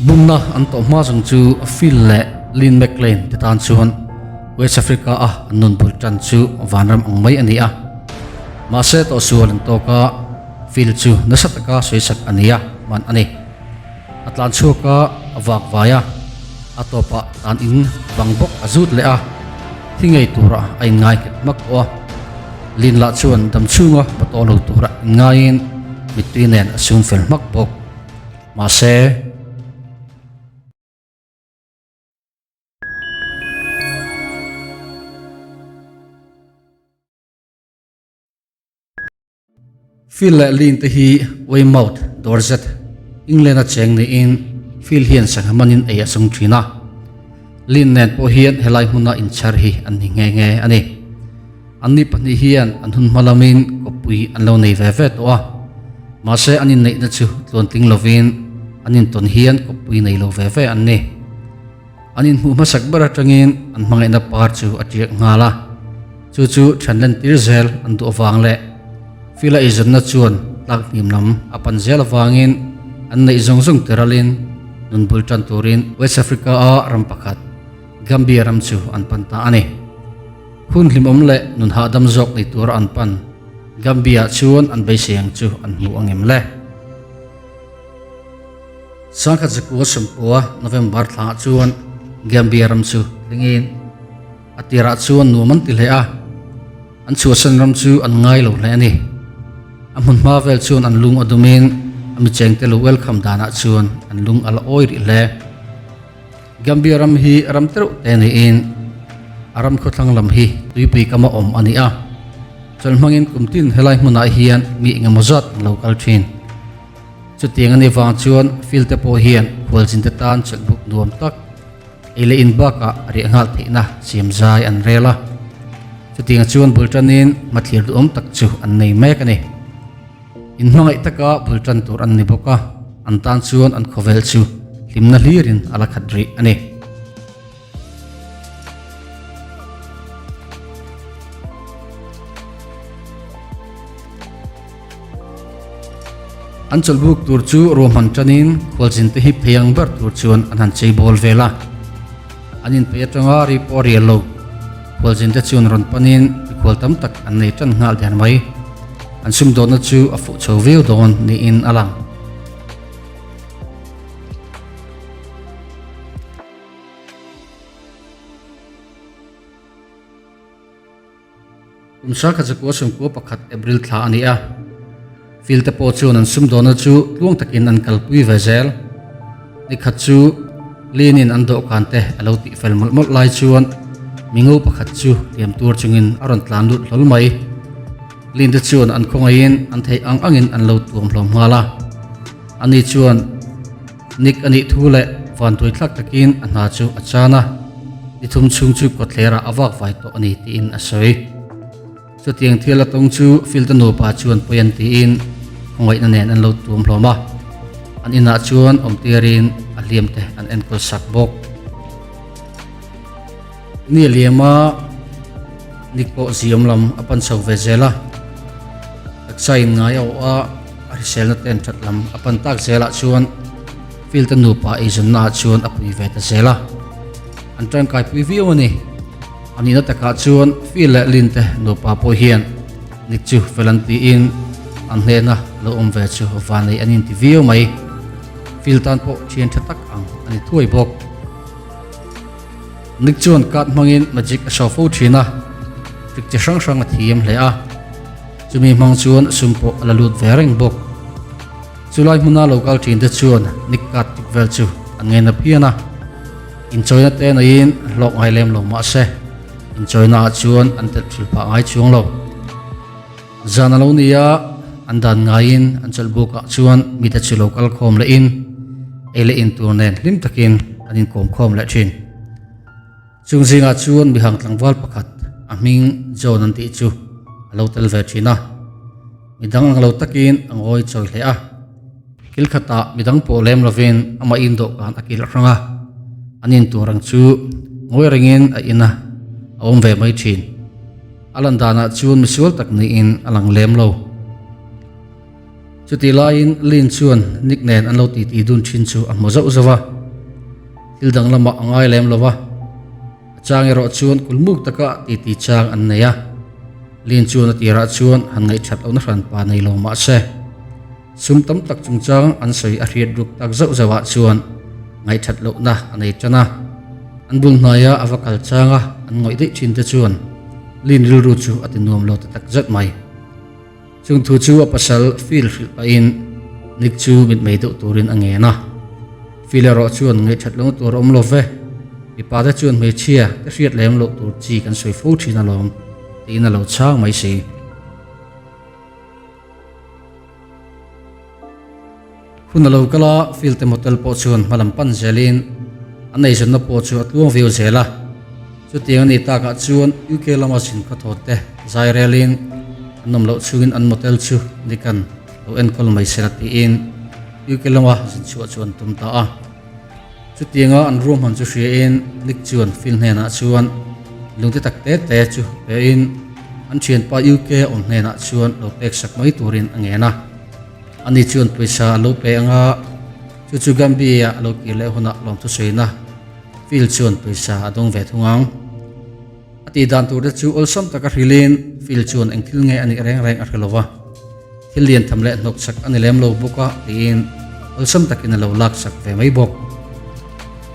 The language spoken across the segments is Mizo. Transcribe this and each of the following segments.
Bumna an tawh hma zawng chu Phil leh Lynn McLean te tan chuan West Africa a an nun bul tan chu vanram ang mai a ni a. Mahse tawhsual an tawk a, Phil chu nasa taka sawisak a ni a, hman a ni. A tlan chhuak a, a vak vai a, a tawpah tan in bang bawk a zut leh a, thi ngei tura a inngai nghet hmak tawh a. Lin lah chuan dam chhunga hma tawh lo tura inngaiin mittui nen a sum fel hmak bawk. Mahse. Phil leh Lynn te hi Weymouth, Dorset, England-a cheng niin Phil hian sangha manin ei a sung thin a. Lynn nen pawh hian helai hmuna inchhar hi an ni nghe nghe a ni. Anni pahnih hian an hun hma lamin kawppui an lo nei ve ve tawh a. Mahse an inneihna chu tluantling lovin an intawn hian kawppui nei lo ve ve an ni. An inhmuh hmasak ber atangin an hmangaihna par chu a tiak nghal a, chu chu thian lentir zel an duh avang leh Phil-a eizawnna chuan tlak hnim lam a pan zel avangin an neih zawng zawng tiralin nun bul tan turin West Africa-a ram pakhat, Gambia ram chu an pan ta a ni. Hun hlimawm leh nun hahdam zawk nei tura an pan Gambia-ah chuan an beisei ang chu an hmu angem le? Sangkhat zakua sawmpua November thlangah chuan Gambia ram chu tlingin a tirah chuan nuam an ti hle a, an chhuahsan ram chu an ngai lo hle a ni. A hmun hma vel chuan an lung a dumin a michengte lo welcome danah chuan an lung a la awi rih hle. Gambia ram hi ram tereuh te niin a ram khawthlang lam hi tuipui kama awm a ni a, chawlh hmangin kum tin helai hmunah hian mi engemaw zat an lo kal thin. Chutiang a ni vang chuan field te pawh hian khualzin te tan chawlhbuk nuam tak ei leh in bakah riah nghal theihna siam zai an rel a. Chutiang chuan bul tanin hmathlir duhawm tak chu an nei mek a ni. In hmangaih taka bul tan tur an ni bawk a, an tan chuan an khawvel chu hlimna hlirin a la khat rih a ni. An chawlhbuk tur chu ruahman tanin khualzin te hi phei ang ber tur chuan an han chei bawl vel a. An inpeih atanga ri pawh a rial lo. Khualzin te chuan rawn panin mikhual tam tak an nei tan nghal der mai. An sumdawnna chu a fuh chho viau dawn niin a lang. Kum sarkhat zakua sawmkua pakhat April thla a ni a, Phil te pawh chuan an sumdawnna chu tluang takin an kalpui ve zel. Nikhat chu Lin-in an dawhkan te a lo tih fel mawlh mawlh lai chuan mingo pakhat chu hliam tur chungin a rawn tlan lut hlawl mai. Lin te chuan an khawngaihin an theih ang angin an lo tuam hlawm nghal a. Ani chuan Nick a nih thu leh vantuai thlak takin a hna chu a chan a, ni thum chhung chu kawtthlerah a vak vai tawh a ni tiin a sawi. Chutiang thil a tawng chu Field-a nupa chuan pawi an tiin khawngaihna nen an lo tuam hlawm a, an inah chuan awm tirin a hliam te an enkawl sak bawk. Ni a liam a, Nick pawh ziam lam a pan chho ve zel a, taksa in ngai a awh a, A hriselna ten that lam a pan tak zelah chuan Field-a nupa eizawnna ah chuan a pui ve ta zel a, an tangkai pui viau a ni. A nihna takah chuan Field leh Lynn te nupa pawh hian Nick chu fel an tiin an hnena lo awm ve chu vanei an inti viau mai. Field tan pawh thian tha tak ang a ni thuai bawk. Nick chuan card hmangin magic a show fo thin a, trick chi hrang hrang a thiam hle a. Chumi hmang chuan sum pawh a la lut ve reng bawk. Chulai hmuna lo kal thin te chuan Nick card tik vel chu an ngaina phian a. Inchawina te naiin hlawk ngai lem lo mah se, inchawina ah chuan an telh thil phah ngai chuang lo. Zan a lo ni a, an dan ngaiin an chawlh buk ah chuan mite chu lo kal khawm leh in ei leh in tur nen hlim takin an inkawm khawm leh thin. Chung zingah chuan mihang tlangval pakhat a hming John an tih chu a lo tel ve thin a, midang ang lo takin a ngawi chawi hle a. Kil khatah midang pawh lem lovin amah in dawhkan a kil hrang a, an in tur ang chu ngawi rengin a in a, a awm ve mai thin. A lan danah chuan misual tak niin a lang lem lo. Chutih laiin Lin chuan Nick nen an lo titi dun thin chu a hmu zauh zauh a, thil dang lamah a ngai lem lo va, a chang erawh chuan kulmuk taka titi chang an nei a. Lin chuan a tirah chuan han ngaihthat lohna hranpa nei lo mah se, sum tam tak chungchang an sawi a hriat ruk tak zauh zauhah chuan ngaihthat lohna a nei tan a. An bul hnaia a va kal changa an ngawih daih thin te chuan Lin rilru chu a ti nuam lo ta tak zet mai. Chung thu chu a pasal Phil hrilh pahin Nick chu mitmei deuh turin a ngen a. Phil erawh chuan ngaihthat lohna tur a awm lo ve, mipa te chuan hmeichhia te hriat lem loh tur chi kan sawi fo thin alawm tiin a lo chhang mai si. Hun a lo kal a, Phil te motel pawh chuan hmalam pan zelin an eizawnna pawh chu a tluang viau zel a. Chutiang a nih takah chuan UK lama zin khawthawt te zai relin an awm loh chungin an motel chu Nick-a'n lo enkawl mai sela tiin UK lama zin chhuah chu an tum ta a. Chutianga an ruahman chu hriain Nick chuan Phil hnenah chuan lungte tak te te chu pein an thianpa UK awm hnenah chuan lo pek sak mai turin a ngen a. Ani chuan pawisa a lo pe anga chu chu Gambia a lo kir leh hunah lawmthusawiina Phil chuan pawisa a dawng ve thung ang. A tih dan tur te chu awlsam taka hrilhin Phil chuan eng thil nge a nih reng reng a hre lo va, thil lian tham leh hnawk chak a ni lem lo bawk a tiin awlsam takin a lo lak sak ve mai bawk.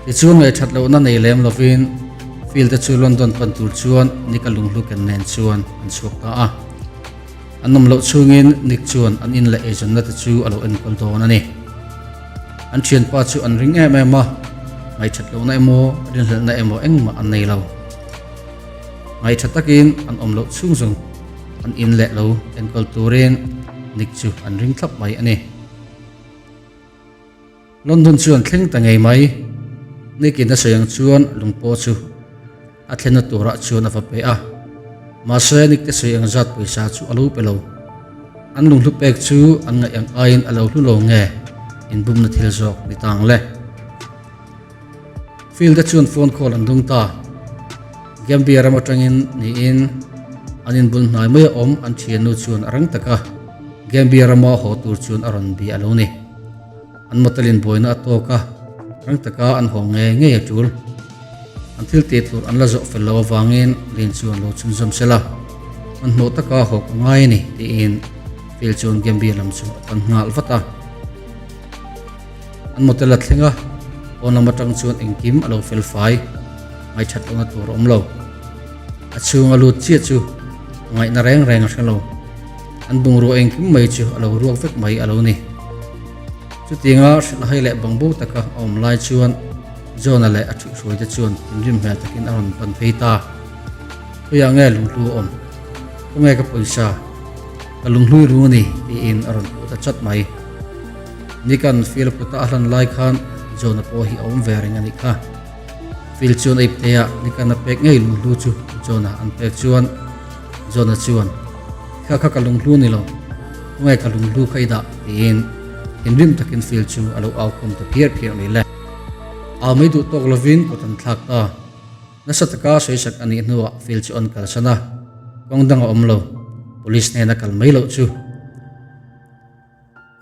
Tichuan ngaihṭhat lohna nei lem lovin Phil te chu London pan tur chuan Nick-a lunghlu ken nen chuan an chhuak ta a. An awm loh chhungin Nick chuan an in leh eizawnna te chu a lo enkawl dawn a ni. An thianpa chu an ring em em a, ngaihṭhat lohna emaw, rinhlelhna emaw engmah an nei lo. Ngaihṭha takin an awm loh chhung zawng an in leh lo enkawl turin Nick chu an ring thlap mai a ni. London chu an thleng ta ngei mai. Nick-in a sawi ang chuan lung pawh chu a thlenna turah chuan a va pe a. Mahse Nick te sawi ang zat pawisa chu a lo pe lo. An lunghlu pek chu an ngaih ang aiin a lo hlu lo nge inbumna thil zawk ni ta ang le. Phil te chuan phone call an dawng ta. Gambia ram atangin niin an inbul hnai mai a awm an thiannu chuan a rang taka Gambia rama haw tur chuan a rawn bia a lo ni. An motel-in buaina a tawk a, rang taka an haw ngei ngei a tul. An thil tih tur an la zawh fel loh avangin Lin chuan lo chhunzawm sel a, hmanhmawh taka haw ka ngai a ni tiin Phil chuan Gambia lam chu a pan nghal vat a. An motel a thleng a, pawn lam atang chuan engkim a lo fel fai, ngaihṭhat lohna tur a awm lo. A chhung a lut chiah chu a ngaihna reng reng a hre lo. An bungrua engkim mai chu a lo ruak vek mai a lo ni. Chutianga hrilh hai leh bangbo taka a awm lai chuan John-a leh a ṭhuihhruaite chuan thinrim hmel takin a rawn pan phei ta. Khawiah nge lunghlu a awm? Khawnge ka pawisa? Ka lunghlui ru a ni, tiin a rawn puh ta chat mai. Nick-a'n Phil kuta a hlan lai khan John-a pawh hi a awm ve reng a nih kha. Phil chuan a ipte a, Nick-a'n a pek ngei lunghlu chu John-a an pek chuan John-a chuan, Kha kha ka lunghlu ni lo, khawnge ka lunghlu kha i dah? tiin thinrim takin Phil chu a lo au khum ta phiar phiar mai le. Au mai duh tawk lovin kut an thlak ta. Nasa taka sawisak a nih hnuah Phil chu an kalsan a, kawng dang a awm lo, Police hnena kal mai loh chu.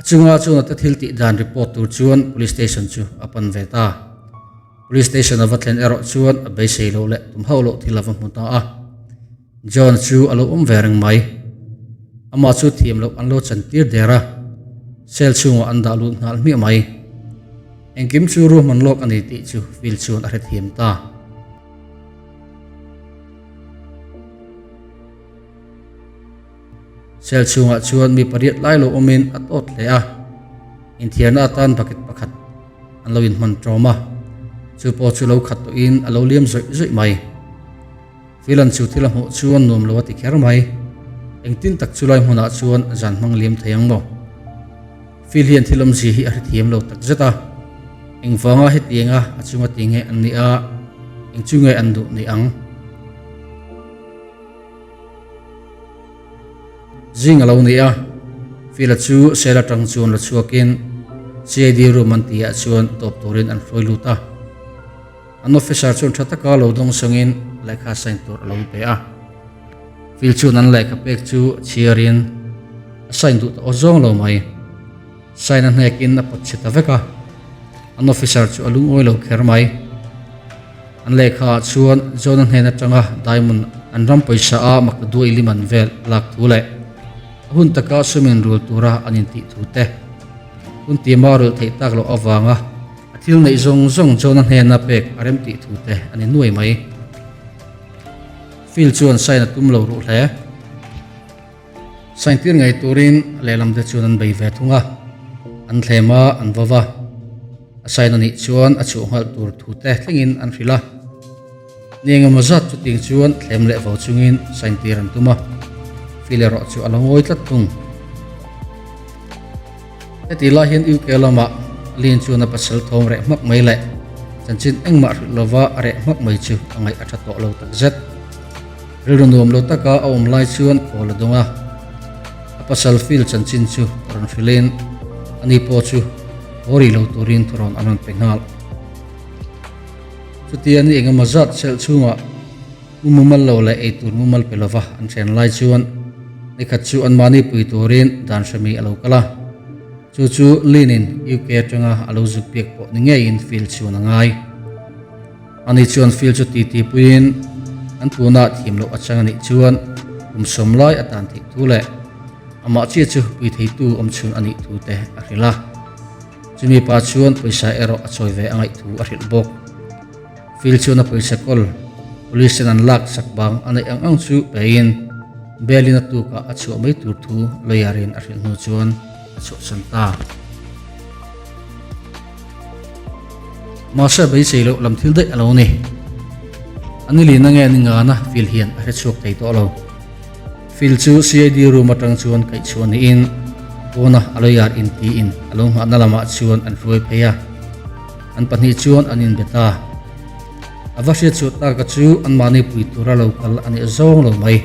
A chunga chuan a te thil tih dan report tur chuan police station chu a pan ve ta. Police station a va thlen erawh chuan a beisei loh leh tum hauh loh thil a va hmu ta a. John chu a lo awm ve reng mai. Amah chu thiam loh an lo chan tir der a, cell chhungah an dah lut nghal hmiah mai. Engkim chu ruahman lawk a ni tih chu Phil chuan a hrethiam ta. Cell chhungah chuan mi pariat lai lo awmin a tawt hle a, inthiarna atan bucket pakhat an lo inhman tawm a, chu pawh chu lo khat tawhin a lo liam zawih zawih mai. Filan chu thil a hmuh chuan nuam lo a ti kher mai. Engtin tak chu lai hmunah chuan zan hmang liam thei ang maw? Phil hian thil awmzia hi a hrethiam lo tak zet a, engvanga hetianga a chunga ti nge an nih a, eng chu nge an duh ni ang? Zing a lo ni a, Fila chu cell atang chuan la chhuakin CID room an tihah chuan tawp turin an hruai lut a. An officer chuan tha taka lo dawng sawngin lehkha sign tur a lo pe a. Phil chuan an lehkha pek chu chhiarin a sign duh ta aw zawng lo mai. Sign a hnekin a pawt chhe ta vek a, an officer chu a lungawi lo kher mai. An lehkha ah chuan John-a hnen atanga diamond an ram pawisa a maktaduai liman vel lak thu leh a hun taka sum inrul tura an intih thu te, hun tima rulh theih tak loh avanga a thil neih zawng zawng John-a hnena pek a rem tih thu te a ni nuai mai. Phil chuan sign a tum lo ruh hle. Sign tir ngei turin lehlam te chuan an bei ve thung a, an thlem a, an va va. A sign a nih chuan a chhuah nghalh tur thu te thlengin an hrilh a. Ni engemaw zat chuting chuan thlem leh vo chungin sign tir an tum a, Phil erawh chu a la ngawi tlat thung. Heti lai hian UK lamah Lin chuan a pasal thawm reh hmak mai leh chanchin engmah hrilh lova a reh hmak mai chu a ngaih a tha tawh lo takzet. Rilru nuam lo taka a awm lai chuan call a dawng a, a pasal Phil chanchin chu rawn hrilhin ani pawh chu haw rih lo turin thurawn an rawn pe nghal. Chutia ni engemaw zat chelh chhungah Mu mumal lo leh ei tur mumal pe lova an chen lai chuan nikhat chu anmahni pui turin dan hremi a lo kal a. Chu chu Lin-in UK atanga a lo zuk biak pawh ni ngeiin Phil chuan a ngai. Ani chuan Phil chu titi puiin an tunah thiam loh atang a nih chuan kum sawm lai a tan theih thu leh amah chiah chu pui theitu awm chhun a nih thu te a hrilh a. Chumi pa chuan pawisa erawh a chawi ve a ngaih thu a hrilh bawk. Phil chuan a pawisa kawl police ten an lak sak bang a neih ang ang chu peiin bail in a tukah a chhuah mai tur thu lawyer in a hrilh hnu chuan a chhuahsan ta. Mahse beisei loh lam thil daih a lo ni. A nilin ange ni ngana Phil hian a hrechhuak thei tawh lo. Phil chu CID room atang chuan kaihchhuah niin pawna a lawyer in tiin a lo nghahna lamah chuan an hruai phei a. An pahnih chuan an inbe ta. A va hriatchhuah taka chu anmahni pui tura lo kal a nih zawng lo mai.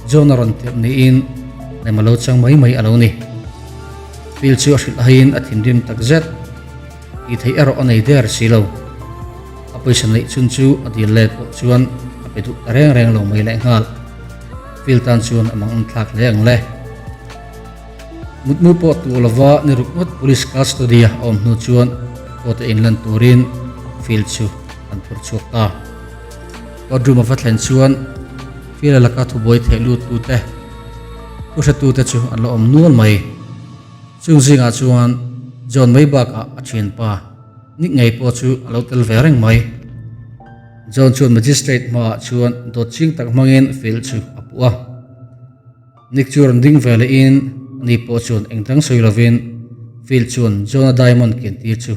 John a rawn tirh niin lem a lo chang mai mai a lo ni. Phil chu a hrilh aiin a thinrim tak zet. Tih theih erawh a nei der si lo. A pawisa neih chhun chu a dil let pawh chuan a pe duh ta reng reng lo mai lehnghal. Phil tan chuan a mang thlak hle ang le. Mutmu pawh tuh lova ni ruk ngawt police custody a awm hnu chuan court a inlan turin Phil chu an phur chhuak ta. Court room a va thlen chuan Phil a laka thubuai theih lut tute, thu hretute chu an la awm nual mai. Chung zingah chuan John mai bakah a thianpa Nick ngei pawh chu a lo tel ve reng mai. John chuan magistrate hmaah chuan dawt ching tak hmangin Phil chu a puh a. Nick chu rawn ding ve lehin ani pawh chuan eng dang sawi lovin Phil chuan John-a diamond ken tir chu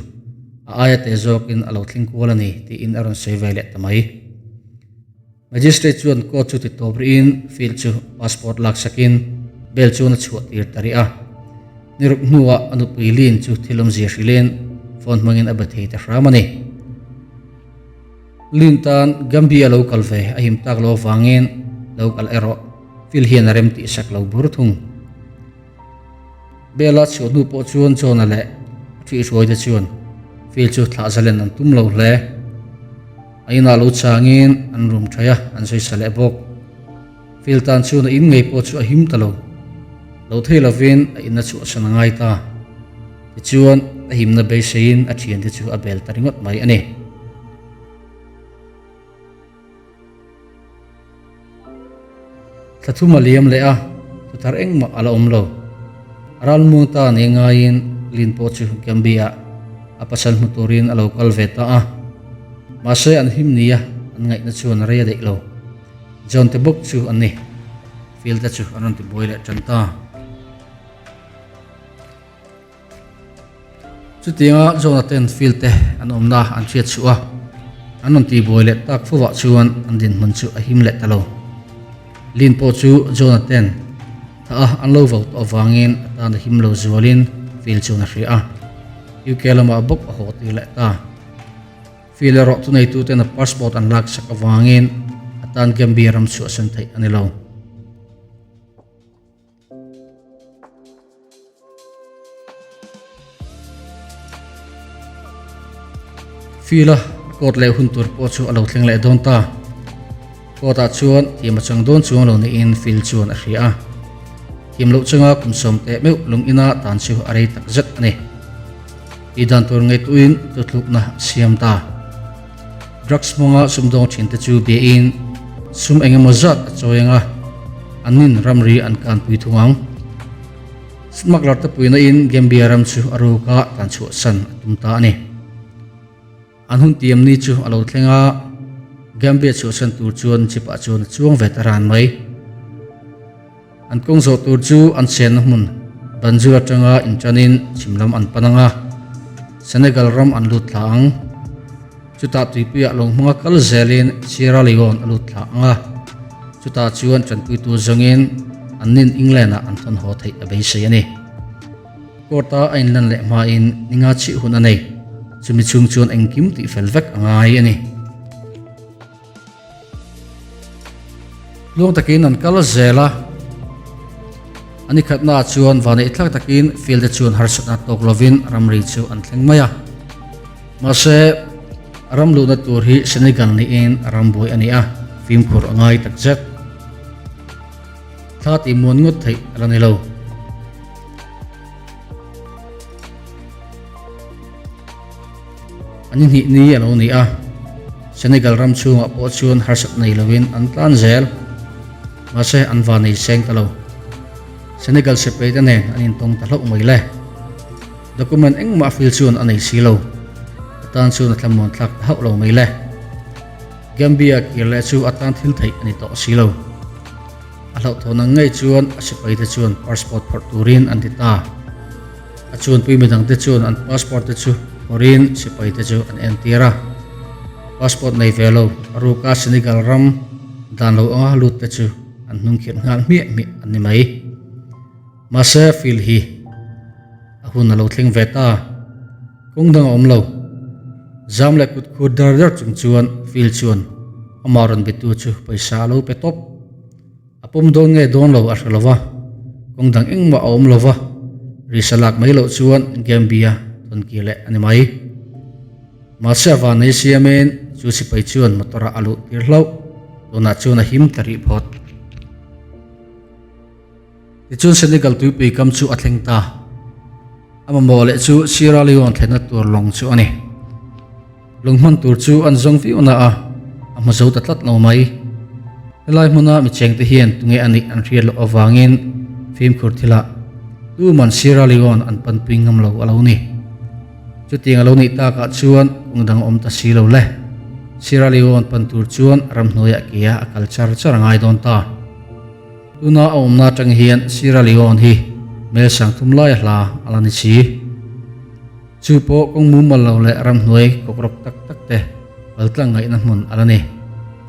a aia teh zawkin a lo thleng kual a ni tiin a rawn sawi ve leh ta mai. Magistrate chuan court chu ti tawp rihin Phil chu passport lak sakin bail chuan a chhuah tir ta rih a. Ni ruk hnuah a nupui Lynn chu thil awmzia hrilhin phone hmangin a be thei ta hram a ni. Lynn tan Gambia lo kal ve a him tak lo avangin lo kal erawh Phil hian a rem tih sak lo bur thung. Bella chhuah hnu pawh chuan John-a leh a ṭhihhruaite chuan Phil chu thlah zalen an tum lo hle. A inah lo changin an rum ṭhaih a, an sawi sa leh bawk. Phil tan chuan a in ngei pawh chu a him ta lo. Lo thei lovin a in a chhuahsan a ngai ta. Tichuan, a himna beiseiin a ṭhiante chu a bel ta ringawt mai a ni. Thla thum a liam leh a, thuthar engmah a la awm lo. A ralmuang ta ni ngaiin Lin pawh chu Gambia a pasal hmu turin a lo kal ve ta a. Mahse an him nia an ngaihna chuan a rei a daih lo. John te bawk chu an ni. Phil te chu an rawn ti buai leh tan ta. Chutianga Jonathan Field te an awmna an hriat chhuah a, an rawn tihbuai leh tak fovah chuan an dinhmun chu a him leh ta lo. Lin pawh chu Jonathan thah a an lo vo tawh avangin a tan a him lo zualin Field chuan a hria a, UK lamah bawk a haw tir leh ta. Field erawh thuneituten a passport an laksak avangin a tan Gambia ram chhuahsan theih a ni lo. Field a court leh hun tur pawh chu a lo thleng leh dawn ta. Court ah chuan thiam a chang dawn chuang lo niin Field chuan a hria a. Thiam loh chunga kum sawm teh meuh lung ina tan chu a rei tak zet a ni. Tih dan tur ngaihtuahin tutlukna a siam ta. Drugs hmanga sumdawng thinte chu biain sum eng emaw zat a chawi ang a, annin ramri an kanpui thung ang. Smuggler te puina in Gambia ram chu a ruka tan chhuahsan a tum ta a ni. An hun tiam ni chu a lo thleng a, Gambia chhuahsan tur chuan jeep ah chuan a chuang ve ta ran mai. An kawng zawh tur chu an chenna hmun Banjul atanga inṭanin chhim lam an pan ang a, Senegal ram an lut thla ang. Chutah tuipuiah lawng hmanga kal zelin Sierra Leone a lut thla ang a, chutah chuan ṭanpuitu zawngin an nin England-ah an thawn haw theih a beisei a ni. Court-a a inlan leh hmain ninga chih hun a nei, chumi chhung chuan engkim tihfel vek a ngai a ni. Tluang takin an kal zel a, a ni khatnaah chuan vanneih thlak takin field te chuan harsatna tawk lovin ramri chu an thleng mai a. Mahse, ram luhna tur hi Senegal niin a ram buai a ni a, fimkhur a ngai takzet. Thla tih muan ngawt theih a la ni lo. An inhnih ni a lo ni a, Senegal ram chhungah pawh chuan harsat nei lovin an tlan zel. Mahse, an va nei seng ta lo. Senegal sipai te nen an intawng ta hlauh mai le. Document engmah fil chuan a nei si lo. A tan chuan a thlamuan thlak ta hauh lo mai le. Gambia kir leh chu a tan thil theih a ni tawh si lo. A hlauhthawn ang ngei chuan a sipaite chuan passport phawrh turin an ti ta. A chuanpui midangte chuan an passport te chu phawrhin sipaite chu an entir a. Passport nei ve lo a ruka Senegal ram dan lo anga lut te chu an hnungkhirh nghal hmiah hmiah an ni mai. Mahse field hi a hun a lo thleng ve ta. Kawng dang a awm lo. Zam leh kut khur dar dar chung chuan field chuan amah rawn bitu chu pawisa a lo pe tawp. A pawm dawn nge dawn lo a hre lo va, kawng dang engmah a awm lo va, risa lak mai loh chuan Gambia thawn kir leh a ni mai. Mahse a van nei siamin chu sipai chuan motor ah a luh tir hlauh, tunah chuan a him ta rih phawt. Tichuan Senegal tuipui kam chu a thleng ta. A mamawh leh chu Sierra Leone thlenna tur lawng chu a ni. Lawng hman tur chu an zawng viau na a, a hmu zo ta tlat lo mai. Helai hmuna mi chengte hian tunge a nih an hriat loh avangin fimkhur thilah tuman Sierra Leone an panpui ngam lo a lo ni. Chutiang a lo nih takah chuan kawng dang a awm ta si lo le. Sierra Leone pan tur chuan ramhnuaiah kea a kal char char a ngai dawn ta. Tuna a awmna atang hian Sierra Leone hi mel sangthum lai a hla a la ni si. Chu pawh kawng mumal lo leh ramhnuai kawkrawk tak tak te paltlang ngaihna hmun a la ni.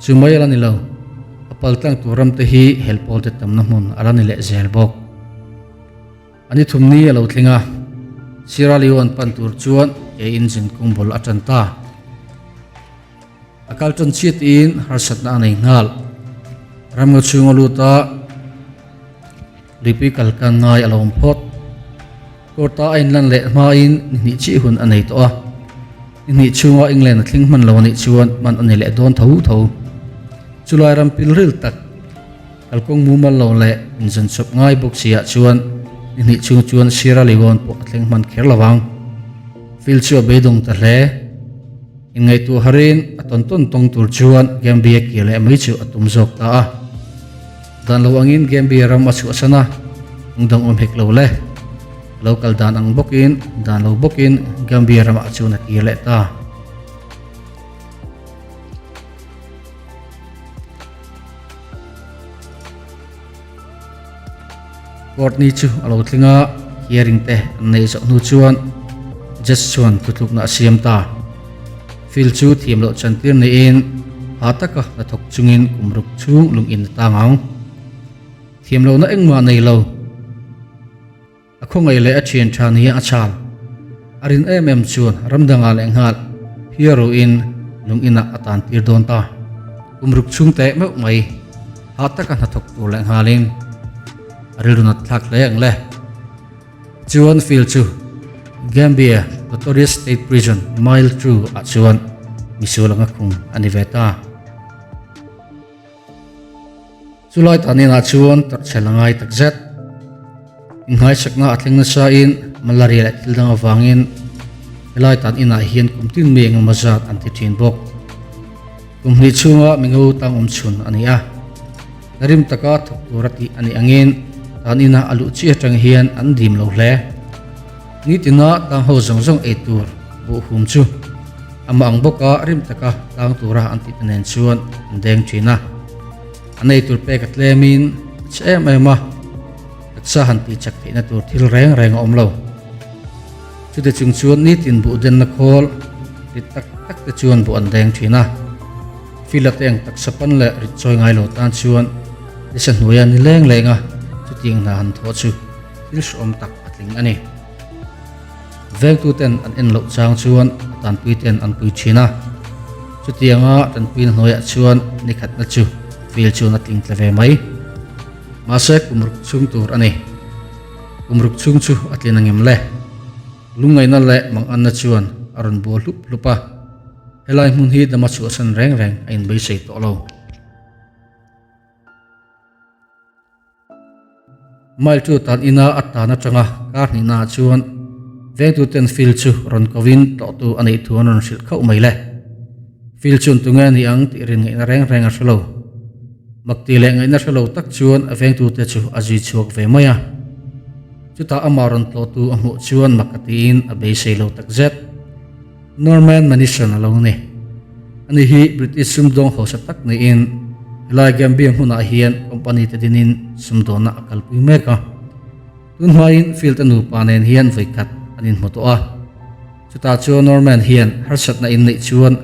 Chu mai a la ni lo, a paltlang tur ram te hi helpawl te tamna hmun a la ni leh zel bawk. A ni thum ni a lo thleng a, Sierra Leone pan tur chuan ke in zinkawng bul a tan ta. A kal tan chiat in harsatna a nei nghal. Ramngaw chhunga lut a, luipui kal kan ngai a lo awm phawt. Court-a a inlan leh hmain ni hnih chiah hun a nei tawh a. Ni hnih chhunga England a thleng hman lo a nih chuan hman a ni leh dawn tho tho. Chulai ram pilril tak, kalkawng mumal lo leh inzawnchawp ngai bawk si ah chuan ni hnih chhung chuan Sierra Leone pawh a thleng hman kher lo ang. Phil chu a beidawng ta hle. Inngaihtuah harin a tawn tawn tawng tur chuan Gambia kir leh mai chu a tum zawk ta a. Dan lo angin Gambia ram a chhuahsan a, eng dang awm hek lo le. A lo kal dan ang bawkin, dan lo bawkin Gambia ramah chuan a kir leh ta. Court ni chu a lo tling a, hearing te an neih zawh hnu chuan judge chuan thutlukna a siam ta. Phil chu thiam loh chantir niin ha taka hnathawk chungin kum ruk chhung lung in a tang ang. Thiam lohna engmah nei lo. A khawngaih leh a thian tha nia a chhal. A rin em em chuan ram dangah leh nghal phiar ruhin lung inah a tan tir dawn ta. Kum ruk chhung teh meuh mai ha taka hnathawk tur leh nghalin a rilru nat thlak hle ang le. Chuan Phil chu Gambia Notorious State Prison Mile Two ah chuan misual anga khung a ni ve ta. Chulai tan inah chuan tarhchhel a ngai takzet. Innghaisakna a thleng nasain malaria leh thil dang avangin helai tan inah hian kum tin mi engemaw zat an ti thin bawk. Kum hnih chhunga mingo tang awm chhun a ni a. Rim taka thawk tura tih a nih angin tan ina a luh chiah atang hian an dim lo hle. Nitina tang ho zawng zawng ei tur buh hum chu amah ang bawka rim taka tang tura an tihte nen chuan an deng thin a. An ei tur pek a tlemin a chhe em em a, taksa han tih chak theihna tur thil reng reng a awm lo. Chute chung chuan nitin buh denna khawl rit tak tak te chuan buh an deng thin a. Fila te ang taksa pan leh rit chawi ngai lo tan chuan nisa hnuaia ni leng leng a chutiang hna han thawh chu thil hrehawm tak a tling a ni. Vengtu ten an en loh chang chuan a tanpui ten an pui thin a. Chutianga tanpuina hnuaiah chuan nikhatna chu fil chuan a tling tla ve mai. Mahse kum ruk chhung tur a ni. Kum ruk chhung chu a tlin angem le? Lungngaihna leh manganna chuan a rawn bual hlup hlup a. Helai hmun hi dama chhuahsan reng reng a inbeisei tawh lo. Mile chu tan ina a tan atanga kar hnihnaah chuan vengtuten Phil chu rawn kovin tlawhtu a neih thu an rawn hrilh khauh mai le. Phil chuan tunge a ni ang tih rin ngaihna reng reng a hre lo. Makti leh ngaihna hre lo tak chuan a vengtute chu a zui chhuak ve mai a. Chutah amah rawn tlawhtu a hmuh chuan mak a tiin a beisei lo takzet. Norman Manison a lo ni. Ani hi British sumdawng hausa tak niin helai Gambia hmunah hian company te dinin sumdawnna a kalpui mek a. Tun hmain Field a nupa nen hian vawikhat an inhmu tawh a. Chutah chuan Norman hian harsatna in neih chuan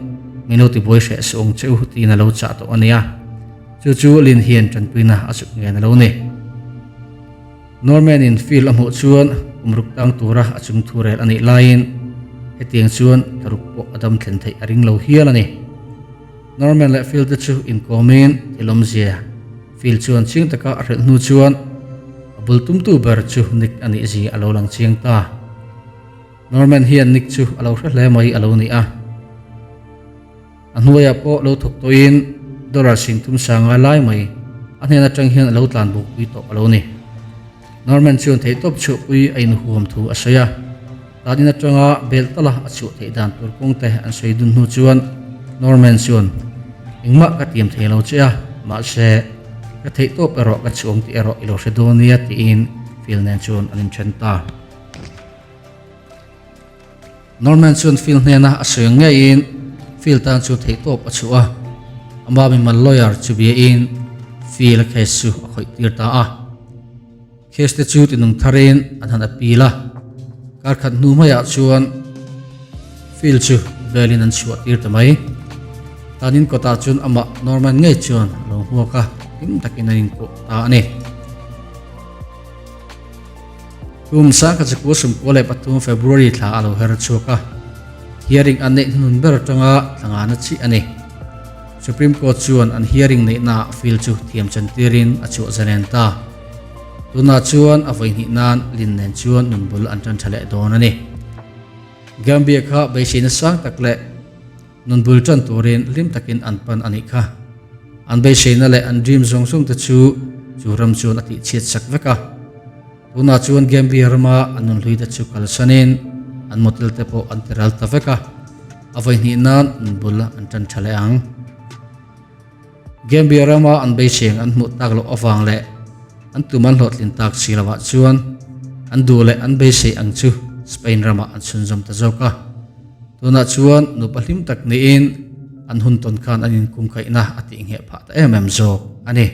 min lo tibuai hreh suh ang che u tiin a lo chah tawh a nia. Chu chu Lin hian tanpuina a zuk ngen a lo ni. Norman-in Phil a hmuh chuan kum ruk tang tura a chung thu rel a nih laiin hetiang chuan tharuk pawh a dam thlen theih a ring lo hial a ni. Norman leh Phil te chu inkawmin thil awmzia Phil chuan chiang taka a hrilh hnu chuan a bul tumtu ber chu Nick a nih zia a lo lang chiang ta. Norman hian Nick chu a lo hre hle mai a lo ni a. A hnuaiah pawh lo thawk tawhin dollar 30 sanga lai mai a hnen atang hian a lo tlan bukpui tawh a lo ni. Norman chuan theihtawp chhuahpui a inhuam thu a sawi a, tanin atanga bel tala a chhuah theih dan tur kawng te an sawi dun hnu chuan Norman chuan, Engmah ka tiam thei lo che a, mahse, ka theihtawp erawh ka chhuang tih erawh i lo hre dawn nia tiin Phil nen chuan an inthen ta. Norman chuan Phil hnena a sawi ang ngeiin Phil tan chu theihtawp a chhuah a, ama mimal lawyer chu biain Phil a case chu a khawih tir ta a. Case te chu tinung tharin an han appeal a, kar khat hnu hmaiah chuan Phil chu bail in an chhuah tir ta mai. Tanin kawtah chuan amah Norman ngei chuan a lo hmuak a, hlim takin an inkuah ta a ni. Kum 1993 February thla a lo her chhuak a, hearing an neih hnuhnun ber atanga thla ngana chih a ni. Supreme Court chuan an hearing neihnaah Phil chu thiam chantirin a chhuah zalen ta. Tunah chuan a vawi hnih nan Lin nen chuan nun bul an tan tha leh dawn a ni. Gambia kha beiseina sang tak leh Nun bul tan turin hlim takin an pan a nih kha. An beiseina leh an dream zawng zawng te chu chu ram chuan a tihchhiat sak vek a. Tunah chuan Gambia rama an nun hlui te chu kalsanin an motel te pawh an ti ral ta vek a. A vawi hnih nan nun bul an tan tha leh ang. Gambia rama an beiseng an hmuh tak loh avang leh an tum an hlawhtlin tak si lovah chuan an duh leh an beisei ang chu Spain ramah an chhunzawm ta zawk a. Tunah chuan nupa hlim tak niin an hun tawn khan an inkumkhaihna a tihngheh phah ta em em zawk a ni.